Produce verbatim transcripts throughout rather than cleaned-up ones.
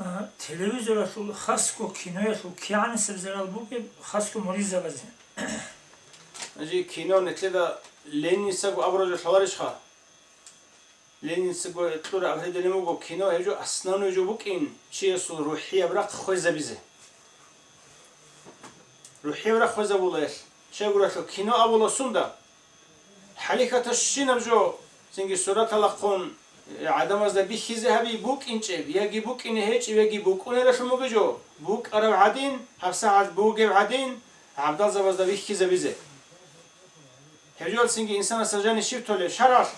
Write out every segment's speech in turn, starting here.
А, телевизоралъул хасго киноялъул кигӀанасеб зарал бугеб хасго муридзабазе? Жи кино нилъеда Ленинцаго абураб жо лъаларищха? Ленинцаго кьураб гьединаб буго кино, гьеб жо основной жо букӀин чиясул рухӀияб рахъ хвезабизе. РухӀияб рахъ хвезабула гьелъ. Щайгуралъул кино абула сунда? ХӀалихьаталщинаб жо, цинги сураталахъун, э, гӀадамазда бихьизе гьаби букӀинчӀеб яги букӀине гьечӀеб яги букӀунелалъун бугеб жо, букӀараб гӀадин, гьабсагӀат бугеб гӀадин, гӀабдалзабазда бихьизабизе. Гьеб жо цинги инсанасда жаниб щиб толеб? ШаргӀалъ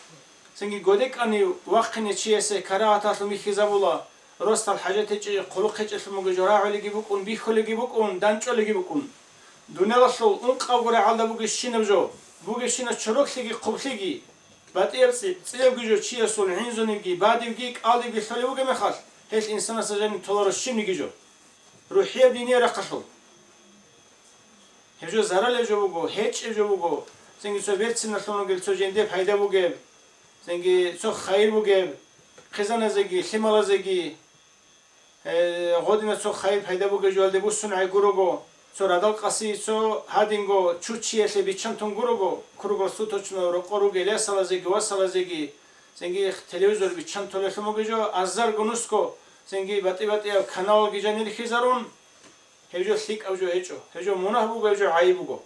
цинги годекӀани вахъине чиясе карагьаталъун бихьизабула, росдал хӀажат гьечӀеб, хъулухъ гьечӀелъун бугеб жо рагӀулеги букӀун, бихьулеги букӀун, данчӀолеги букӀун. Дуниялалъул ункъабго рагӀалда бугебщинаб жо, бугебщинаб чороклъиги хъублъиги, батӀияб цӀи-, цӀиябги жо чиясул гӀинзунебги, бадибги, кӀалдибги лъолеб бугеб мехалъ, гьелъ инсанасда жаниб толаро щибниги жо. РухӀияб диниял рахъалъул. Гьеб жо заралеб жо буго, гьечӀеб жо буго, цинги цо берциналъун ругел цо женде пайда бугеб, цинги цо хайир бугеб, хъизаназеги, лъималазеги, Э, гъодина цо хайир пайда бугеб жоялде буссун гӀей гурого, цо радал къаси, цо гьадинго чуччиялъе биччан тун гурого, круглосуточно рокъор ругел ясалазеги васалазеги, цинги телевизор биччан толелъун бугеб жо, азарго нусго, цинги батӀи-батӀияб каналалги жанир хизарун, гьеб жо лъикӀаб жо гьечӀо, гьеб жо мунагь буго, гьеб жо гӀайиб буго.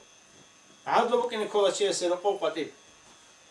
ГӀадлу букӀине ккола чиясе рокъов къватӀиб.